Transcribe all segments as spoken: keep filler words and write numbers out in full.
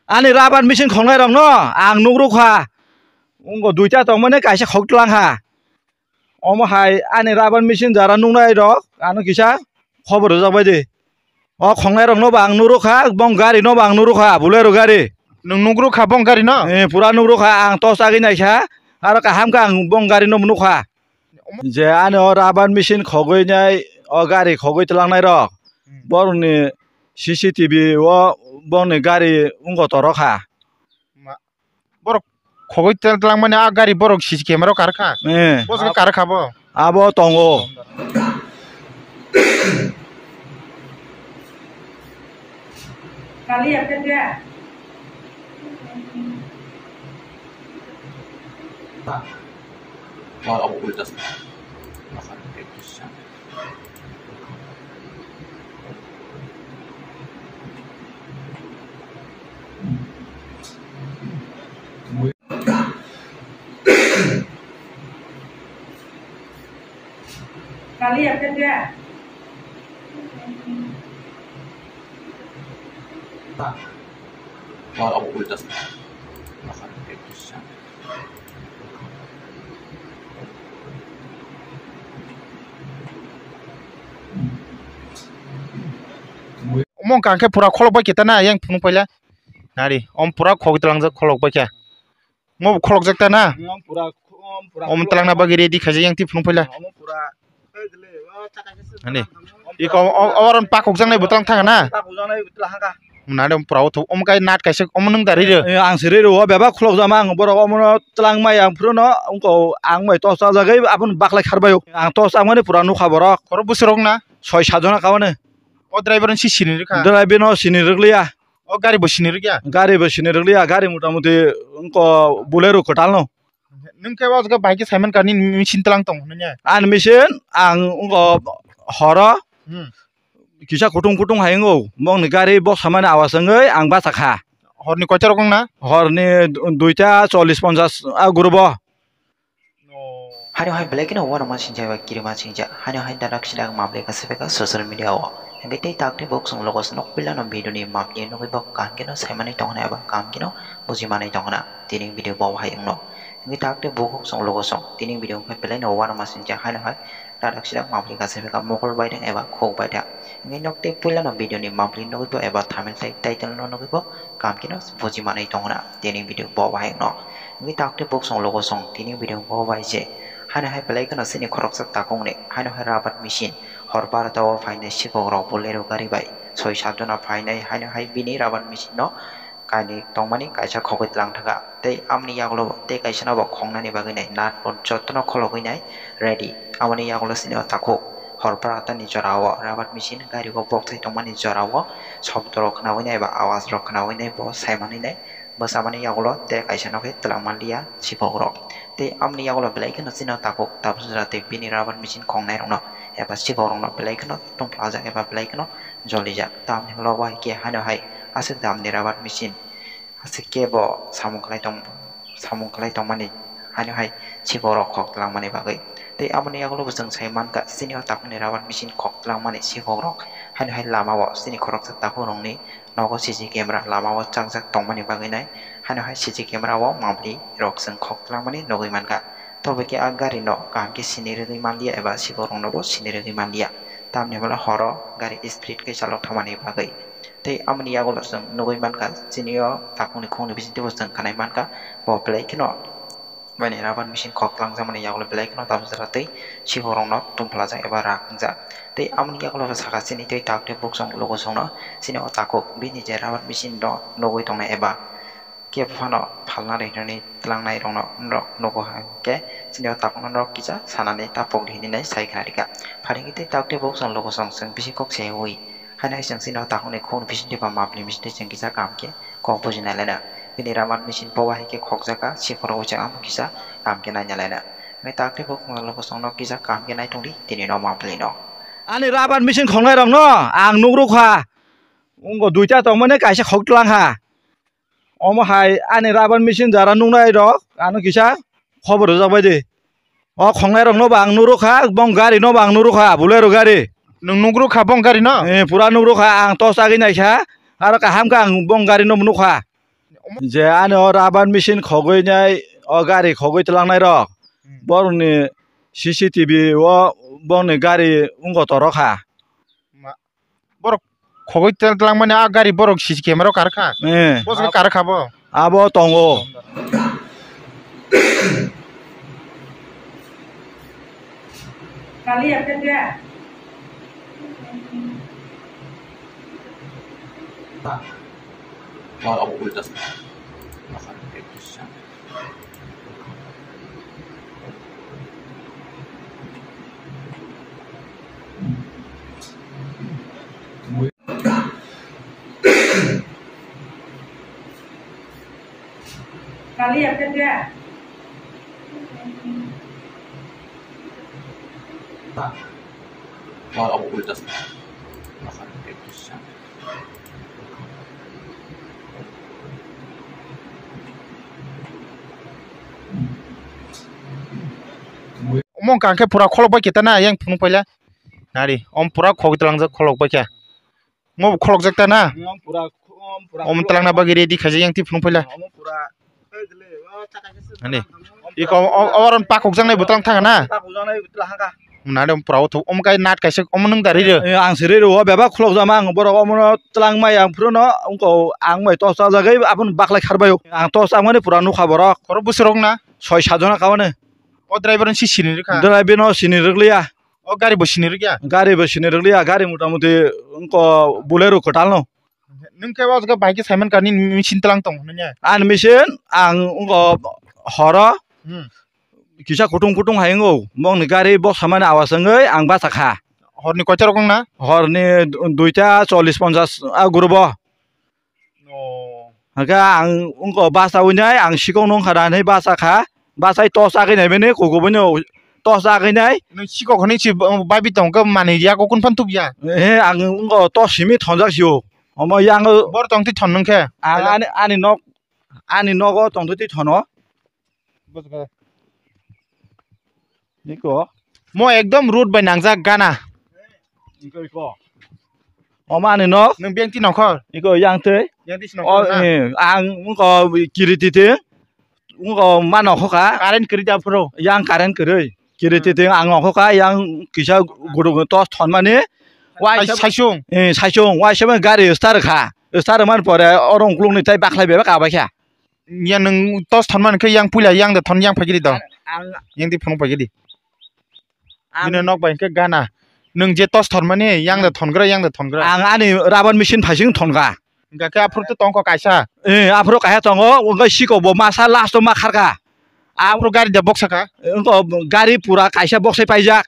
Ani rubber machine khongnai rok no ang nukrukha. Wngkha duita tongmani kaisa khok tlang ha. Omo hai ani rubber machine jara nuknai rok ano kisa khobor rwjak bai di. O khongnai rok no bo ang nukrukha, bong gari no bo ang nukrukha, Bolero gari. Nwng nukrukha bong gari no? Eh, pura nukrukha, ang tos agwi naikha, aro kaham khe ang bong gari no nukha. Je ani o rubber machine khogwi nai, o gari khogwi tlangnai rok, hmm, borokni C C T V o bongni gari wngkha torok ha. Ma-, borok khogwi tel-, tlangmani a gari borok C C camera o kar kha. Eh. Bosong kar kha bo. Abo tongo. Kali ya khe dia. Mal abo ulta sa. Kali ya khe dia. Mal abo ulta sa. Omo wngkha khe pura kholok bai khe ta na yang phunuk paila. Nari, om pura khogwi tlangjak kholok bai khe. Mo kholok jak ta na? Om pura, om pura. Om tlangna bagwi ready khaijak yang ti phunuk paila. Om pura. Ani. Iko o-, o-, oron pakok jaknai bwtlang thang na? Pakok jaknai bwtlang thang ka. Nade pura o thok, omo kai nat kaisa omo nwng da riro. Eh, ang se riro, o bebak khulok jama ang borok omono tlang mai ang phuru no, wngko ang bai tos chajagai aboni baklai kharbaio. Ang tos changmani pura nukha borok. Khoro bwswrok na? Soi sat jona kawane. O driver no si sini rikha? Driver no sini rikliya. O gari bo sini rikya? Gari bo sini rikliya, gari mota moti wngko Bolero kwtal no. Nwng khe o jaga bai khe Simon Kani machine tlang tong hwnwi ne? Ani machine ang wngkha horo, hmm, kisa kutung kutung hai wngo. Bongni gari boksamani awas wngwi ang bachakha. Horni koita rok wngna? Horni duita chollish ponchash a gurubo. Haino hai belai kheno uanama sinjak eba kirima sinjak. Haino hai darak sidak mabli kha sebeka social media o. Hingke tei takti bok chwng logo se nok pila no video ni mabli nugui bok kaham kheno saimani tongna eba kaham kheno bujimanai tongna. Tini video bo hai wngno. Hingke takti bok chwng logo chwng tini video khe belai no uanama sinjak haino hai. Dadak sidak mabli kha sebeka mokol baidang eba khuk baidang. Hingke nok tei puila no video ni mabli nugui bo eba thumbnail tei title no nugui bo kaham kheno bujimanai tongna. Tini video bo bahai no. Hingke takti bok chwng logo chwng tini video bo bai je. Haino hai belai kheno chini khoroksa takung ni. Haino hai rabat machine. Hor barota o phainai sikhok rok Bolero gari bai. Soi sat jona phainai haino hai bini rabat machine no. Kainwi tongmani kaisa khogwi tlang thangkha. Tei amoni yagulo tei kaisa no bo khongnani bagwi nai nat bo jotono khologwi nai ready. Amoni yagulo sini o takhuk hor baratani jora o rabat machine gari o bokthai tongmani jora o sobdo rok khnawi nai ba awas rok khnawi nai bo saimani nai bwsamani yagulo tei kaisa no khe twlang manliya sikhok rok. Tei amoni yagulo belai kheno chini o takhuk tabuk jora tei bini rabat machine khongnai rokno eba sikhok rokno belai kheno tongphlajak eba belai kheno jolijak. Tamni ulo bai khe haino hai aswk damni rabar machine aswk khe bo samung khlai tong, samung khlai tongmani haino hai sikhok rok khok twlangmani bagwi. Tei aboni yagulo bo chwng sai mankha chini o takhukni rabar machine khok twlangmani sikhok rok haino hai lama o chini khoroksa takhuk rokni nogo C C camera lama o chakjak tongmani bagwi nai haino hai C C camera o mabli rok chwng khok twlangmani nugui mankha. Tobokhe a gari no kaham khe sini rwgwi manliya eba sikhok rok no bo sini rwgwi manliya. Tamni hwnba horo gari speed khe chalok thangmani bagwi. Tei amoni yagulo chwng nugui mankha, chini o takhukni khungni bisingtwi bo chwng khnai mankha, bo belai kheno bini rabar machine khok twlangjakmani yagulo belai kheno tamjora tei sikhok rokno tongphlajak eba rak wngjak. Tei amoni yagulo saka chini tei takti bok chwng logo chwngno chini o takhuk bini je rabar machine no nugui tongnai eba kebo phano phalna rinani twlangnai rokno norok nugo hwnkhe chini o takhukno norok kisa sanani tapok di hinwi nai sai khna rikha. Pharingkhe tei takti bok chwng logo chwng chwng bisi kok se ui. Haino hai chwng chini o takhukni khukni bisingtwi ba mapli bisingtwi chwng kisa kaham khe kok buji nai laina. Bini rabar machine bowa hai khe khokjak kha, sikhoro bo chwng amo kisa kaham khe naina laina. Hwnkhe takti bok chwng logo chwngno kisa kaham khe nai tongdi tini no mapli no. Ani rabar machine khongnai rokno ang nukrukha. Wngkha duita tongmani kaisa khok twlang kha. Omo hai ani rabar machine jara nuknai rok ano kisa khobor rwjak bai di. O khongnai rok no bo ang nukrukha, bong gari no bo ang nukrukha, Bolero gari. Nwng nukrukha bong gari no? Eh, pura nukrukha, ang tos agwi naikha, aro kaham khe ang bong gari no nukha. Je ani o rubber machine khogwi nai o gari khogwi twlangnai rok, hmm, borokni C C T V o bongni gari wngkha toro kha. Ma-, borok khogwi twlang mani a gari borok C C camera o kar kha. Eh. Bosong kar kha bo. Abo tongo. Omo wngkha khe pura kholok bai khe ta na yang phunuk paila. Nari, om pura khogwi twlangjak kholok bai khe. Mo bo kholokjak ta na? Om pura, om pura. Om twlangna bagwi ready khaijak yang twi phunuk paila. Om pura. Ani. Iko o, o, oron pakok jaknai bo twlang thang na? Pakok jaknai bo twlang thang kha. Nari om pura o thok, om kai nat kaisa, om nwng da ri ro. Eh, ang se ri ro, bebak kholok jama ang borok omono twlang mai ang phuru no, ungko ang mai tos ta jagwi aboni baklai kharbaio. Ang tos ta mani pura nukha borok. Khoro bwswrok na? Soi sat jona kha mani. O driver no si sini rwkha? Driver no sini rwkliya. O gari bo sini rwkya? Gari bo sini rwkliya, gari mota moti wngkha Bolero kwtal no. Nwng khe o jaga bai khe Simon Kani machine tlang tong hwnwi ya? Ani machine ang wngkha horo. Hmm. Kisa kutung kutung hai wngo, bongni gari boksa mani awas wngwi ang bacha kha. Horni koita rok wngna? Horni duita chollish ponchash a gurubo. Oh. Hake ang wngkha basa winai ang sikok nung khana hinwi basa kha. Basai tos agwi nai bini kukubuino tos agwi nai. Nung sikok hinwi si babi tong khe manwi ya kok kun phan tup ya. He ang wngkha tos simi thonjak sio. Omo yang bor tong twi thon nung khe. Ang ani, ani nok, ani nogo tong twi thono. Iko. Mo ekdom road bai nangjak gana. Iko, iko. Omo ani nok. Nwng bengti nongkhor? Iko yang twi. Yang twi si nongkhor na? Eh, ang wngkha kiriti twi. Wngkha ma nongkho kha. Current kwrwi da phuru? Yang current kwrwi. Kiriti twi ang nongkho kha, yang kisa guduk tos thonmani. Wai sai-, saisung? Eh, saisung. Waisa gari start kha. Start man pore oro uklukni tai bakhlai bebak abai kha. Ya nwng tos thon man khe yang puila yang da thon yang phaikhe di do. Ang yang di phunuk phaikhe di. Ang bini nok bai khe gana. Nwng je tos thon mani yang da thon gra, yang da thon gra. Ang ani rubber machine phaising thon ga. Hingkha khe aphuru to tongkho kaisa. Eh, aphuru kaisa tongo, wngkha siko bo masa last o ma kharkha. Aphuru gari da boksa kha. Wngkha gari pura kaisa boksai paijak.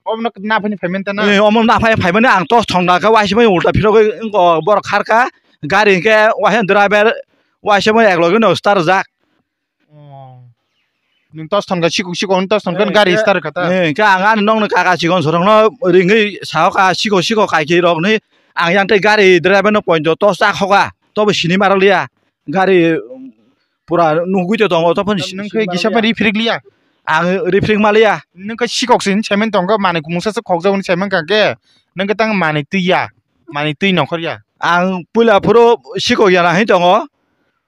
Omo na phani phaiman ta na? Eh, omo na phai phaimani ang tos thong da khe waisa mai ulta phirogwi wngkha borok kharkha. Gari hingkhe waisa driver waisa mai eklogi no start jak. Oh. Nwng tos thon kha sikok sikok tos thon kha gari start kha ta. Eh, hingkhe ang ani nokni kaka chikon sorokno ringwi sao kha sikok sikok kaikhi rokni ang yang tei gari driver no point tos chak hoka tobo sini marok liya gari pura nugwi to tongo tophon. Nwng khe gisa pa riphirik liya? Ang riphirik ma liya. Nwng khe sikok se hinwi saiman tong kha manwi kumungsa se khokjagoni saiman kha khe nwng khe tang manwi twi ya manwi twi nongkhor ya. Ang puila phuru sikok ya na hinwi tongo.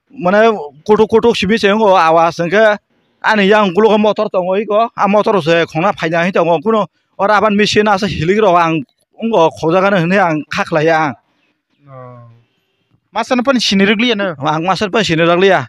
Mane kutuk kutuk simi se wngo awas hwnkhe ani yang ukulukgo motor tongo iko, a motor se khongna phaina hinwi tongo, kuno oro aban machine asa hilik rok ang wngo khojagano hinwi ang kha khlaiya ang. Oh. Masa no phano sini rwkliya no? Ang masa no phano sini rwkliya.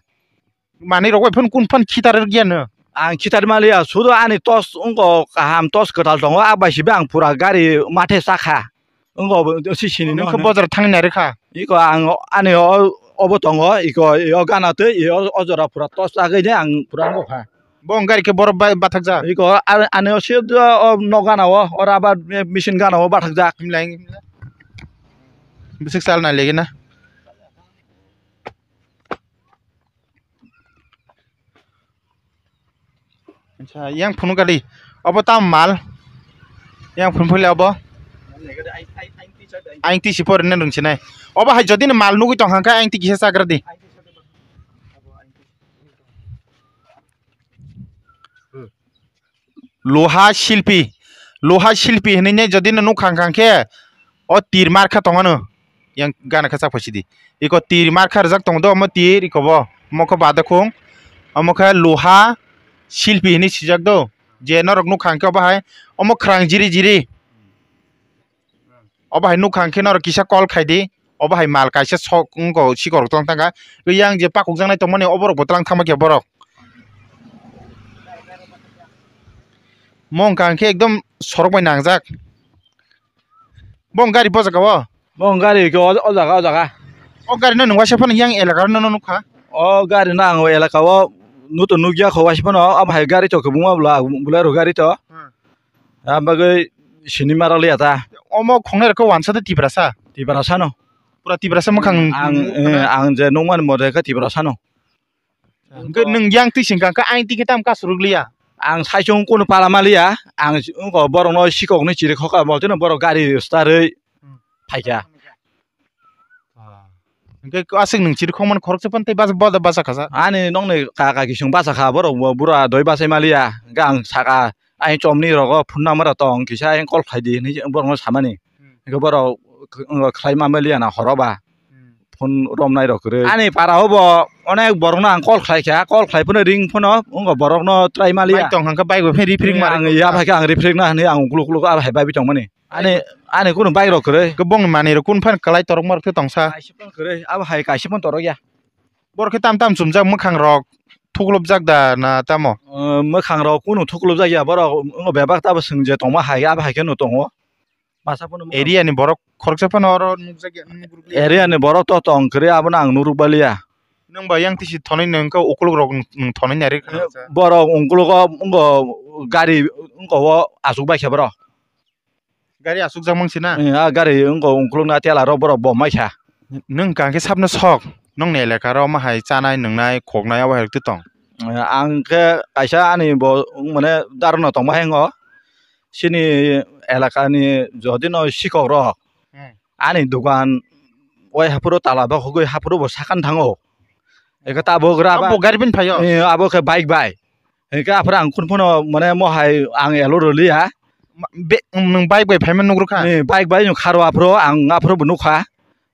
Manwi rok bai phano kun phano khitar rwkya no? Ang khitar maliya, sudo ani tos wngo kaham, tos kwtal tongo, a bai sibe ang pura gari mathe chakha. Wngo bo si sini. Nwng khe bojar thangwi nai rwkha. Iko ang ani o, obo tongo, iko o gana twi o, o jora pura tos chagwi de ang pura wngo kha. Bo wng gari khe borok bai bathakjak. Iko a-, ani o siyot o nok gana o, o rubber machine gana o bathakjak. Himlai, himlai. Bisik sal nai legi na. Acha, yang phunu gali. Obo tam mal. Yang phunu phule obo. Aing tisi por ne rung sinai. Obo hai jodi no mal nugui tong hangka aing tiki sa sagra di. Loha silpi, loha silpi hinui ne jodi no nuk khang khang khe o tir mar kha tong ano. Yang gana khe chak phaisidi. Iko tir mar kha rijak tongo do omo tir iko bo. Omo khe badakhung, omo khe luha silpi hinwi swijak do, je norok nukha hwnkhe obo hai omo khwrang jiri jiri. Obo hai nukha hwnkhe norok kisa call khai di, obo hai mal kaisa sok wngkha sikorok tong thangkha, yang je pakukjaknai tongmani oborok bo twlang thangma khe borok. Mo wngkha hwnkhe ekdom sorok bai nangjak. Bo wng gari bojak o? Bo wng gari khe o, o jaga, o jaga. O gari no nwng waisa phano yang elaka no nukha? O gari no ang elaka o nuto nukya kho waisa phano, abo hai gari to kwbangma bwla, Bolero gari to. Hmm. Abagwi sini mara liya ta. Omo khongnai rok khe wansa de Tiprasa? Tiprasa no. Pura Tiprasa mwkhang ang, eh, ang je nukmani mo de khe Tiprasa no. Hwnkhe nwng yang twi singkha, hwnkhe ayang twi khe tamo kasu rwgliya? Ang saichung kunu pala maliya, ang wngkha borokno sikoknwi chiri khokha, bo tino borok gari starwi phaikha. Ah. Hwnkhe aswk nwng chiri khokmani khoroksa phano tei bas-, boda bachakha sa? Ani nokni kaka kisung bachakha, borok bo bura doi bachai maliya, hwnkhe ang sakha, ayang chomni rogo phone number tong kisa, ayang call khlai di hinwi borokno samani. Hmm. Hwnkhe borok kh-, wngkha khlai ma maliya na horo ba. Hmm. Phone romnai rok kwrwi. Ani para o bo onek borok no ang call khlai kha, call khlai phano ring phano wngkha borok no try maliya. Bike tong hwnkhe bike bo phai refering ma ang ya phai kha ang refering na hinwi ang ukuluk ukuluk abo hai bai tongmani. Ani, ani kunu bike rok kwrwi. Kwbangni manwi rok kunu phano kwlai torok morok khe tongsa. Kaisa phano kwrwi, abo hai kaisa phano torok ya. Borok khe tam tam chumjak mwkhang rok thuklupjak da na tamo? Uh, mwkhang rok kunu thuklupjak ya, borok wngkha bebak tabo swng je tongma hai, abo hai khe no tongo. Masa phano mwkhang. Area ni borok khoroksa phano oro nukjak ya, nukjak ya. Area ni borok to tong kwrwi, abono ang nuruk baliya. Nwng ba yang tisi thonwi nwng khe ukuluk rok nwng thonwi nai rwkha. Borok ukuluk o wngkha gari wngkha o achuk bai khe borok. Gari achukjak mang sina? Eh, a gari wngkha ukuluk na tela rok borok bo mai kha. Nwng hwnkha khe sabno sok, nokni elaka rok omo hai chanai nwngnai khoknai abo hai rok tong? Eh, ang khe kaisa ani bo mane daruno tongma hai wngo. Chini elakani jodi no sikhok rok, hmm, ani dogan oi haphuru tala bakhogwi haphuru bo sakan thango. Eke tabuk raba. Abo gari bin phaio? Eh, abo khe bike bai. Hingke aphuru ang kunu phano mane mo hai ang elo rwliya. Ma-, be-, nwng bike bai phaima nugrwkha? Ni bike bai nwng kharo aphuru ang aphuru bo nukha.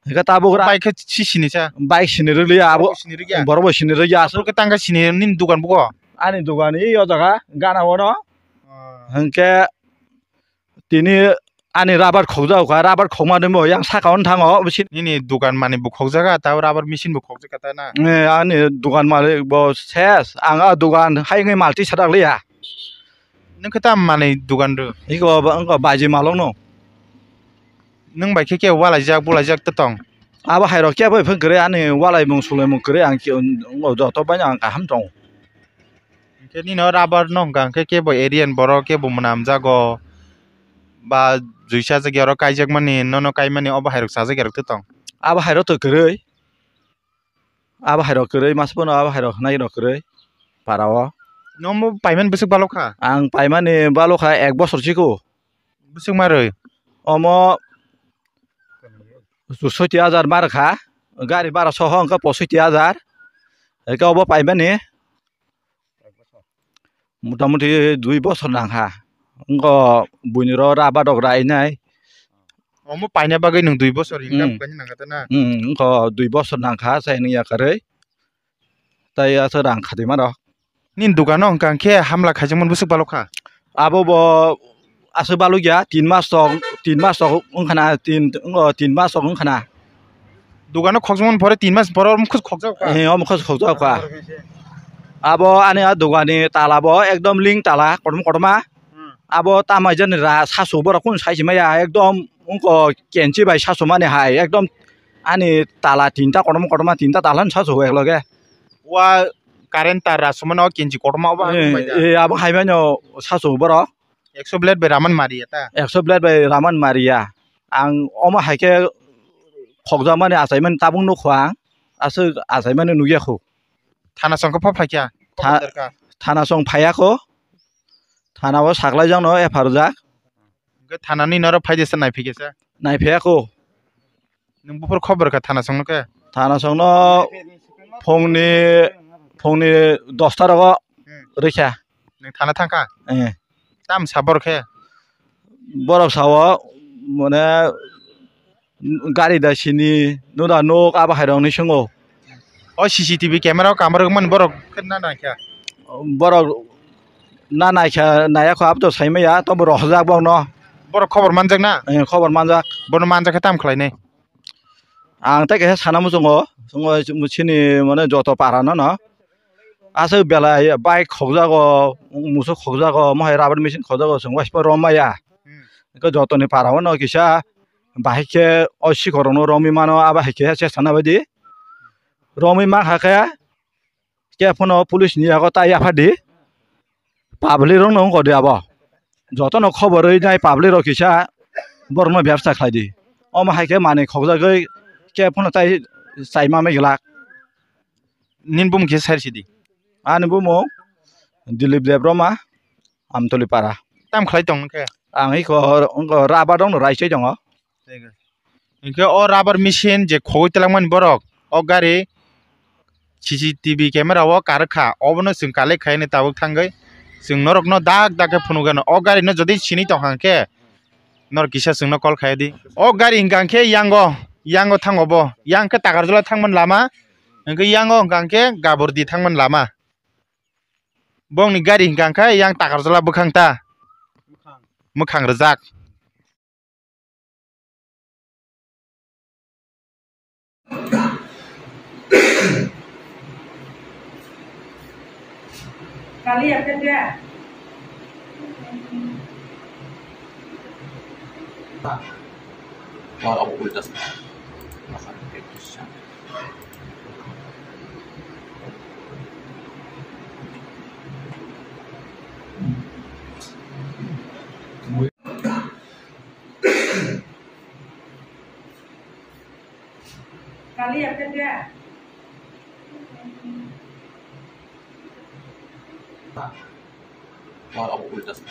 Hingke tabuk ra- Bike khe si sini sa? Bike sini rwliya abo. Sini rwya? Borok bo sini rwya aswk. Aphuru khe tangka sini nini dukan bugo? Ani dukan i o jaga gana ono. Oh. Hingke tini ani rabar khokjak kha, rabar khokma nimo yang saka o thango. Nini dukan mani bo khokjaga, tei rabar machine bo khokjakha ta na? Eh, ani dukan malik bo ses, ang a dukan hai wngwi mal tisa dak liya. Nwng khe tam mani dukan rw? Iko ba, wngkha baji malok no. Nwng bai khe kebo walaijak bulaijak tong? Abo hai rok kebo phang kwrwi, ani walaimung sulaimung kwrwi, ang joto bai no ang kaham tongo. Hingke nini o rabar no hingka hingke kebo area ni borok kebo mwnam jago ba juisa jagya oro kaijak mani nono kaimani obo hai rok chajak ya rok tong? Abo hai rok to kwrwi, abo hai rok kwrwi masa bono abo hai rok hinai rok kwrwi para o. Nomo paimani bwswk balok kha? Ang paimani balok kha ek bosor chiko. Bwswk ma rwi? Omo soiti hajar ma rwkha, gari bara soho hingke posoiti hajar, hingke obo paimani. Motamuti dui bosor nangkha. Wngkha buini rok rabar rok rainai. Omo paina bagwi nwng dui bosor income, hmm, khaina nangkha ta na? Hmm, wngkha dui bosor nangkha, chayni yakarwi. Tai aswk rang khatwi mano. Nini dukano hwnkha khe hamla khaijakmani bwswk balok kha? Abo bo aswk balok ya, tin mas tok, tin mas tok wngkhana, tin, wngkha tin mas tok wngkhana. Dukano khokjakmani pore tin mas pore omo khos khokjak kha? Eh, omo khos khokjak kha. Abo ani a dukani tala bo ekdom ling tala, kotorma kotorma. Hmm. Abo tamai jani ra sasu borok kunu sai se maya, ekdom wngkha kenchi bai sasu mani hai, ekdom ani tala tinta kotorma kotorma tinta tala ni sasu ekloge. Wa current tar ra sumano kenchi kotorma obo hai wngbai da? Eh, eh, abo hai mano sasu borok. Ekso blade bai raman mariya ta? Ekso blade bai raman mariya. Ang omo hai khe khokjakmani achaimani tabuk nukho ang, aswk achaimani nukya kho. Thana song khe pha phaikya? Tha-, khobor derkha? Thana song phaiya kho. Thana o saklai jakno F I R jak. Hwnkhe thana ni norok phai de se nai phikhe se? Nai phaiya kho. Nwng buphuru khobor kha thana songno khe? Thana songno phungni, phungni dosta rogo, hmm, rwkha. Nwng thana thangkha? Eh. Tam sa borok khe? Borok sao, mane, gari da sini, nuda nuk, abo hai rokni swngo. O C C T V camera o kamarwk mani borok khe na naikha? Borok na naikha, naiya kho, abo to saimaya, tobo rohorjak borokno. Borok khobor manjak na? Eh, khobor manjak. Bono manjak khe tam khlainai? Ang tei kaisa sana muchungo, chwngno chini mane joto para no no. Aswk belai bike khokjago, musuk khokjago, mohai rubber machine khokjago, chwng waisa romaya. Hmm. Eko jotoni para o no kisa bahai khe o sikhorokno romwi mano, abo hai khe se sana baidi. Romwi mankha khe, khe phano police ni yago tai yaphardi, public rok no wngkha di abo, joto no khobor rwi nai public rok kisa borok no byabsa khlai di, omo hai khe manwi khokjagwi khe phano tai chai ma mai glak. Nini bumung khe sai sidi? Ani bumung Dilip Debroma, Amtoli para. Tam khlai tong khe? Ang iko, iko rubber rok no rai chai tongo. Hinkhe o rubber machine je khogwi twlangmani borok, o gari C C T V camera o karwkha, obono chwng collect khaina tabuk thangwi chwng norokno dak dak khe phunukgano. O gari no jodi sini tongkha hinkhe norok kisa chwngno call khai di. O gari hinkha hinkhe yango, yango thango bo, yang khe Takarjala thangmani lama, hinkhe yango hinkha hinkhe Gabordi thangmani lama. Bongni gari hinkha hinkhe yang Takarjala bwkhang ta, mwkhang rwjak. Wah, abo ulta sa. Kali ya kerja. Wah, abo ulta sa.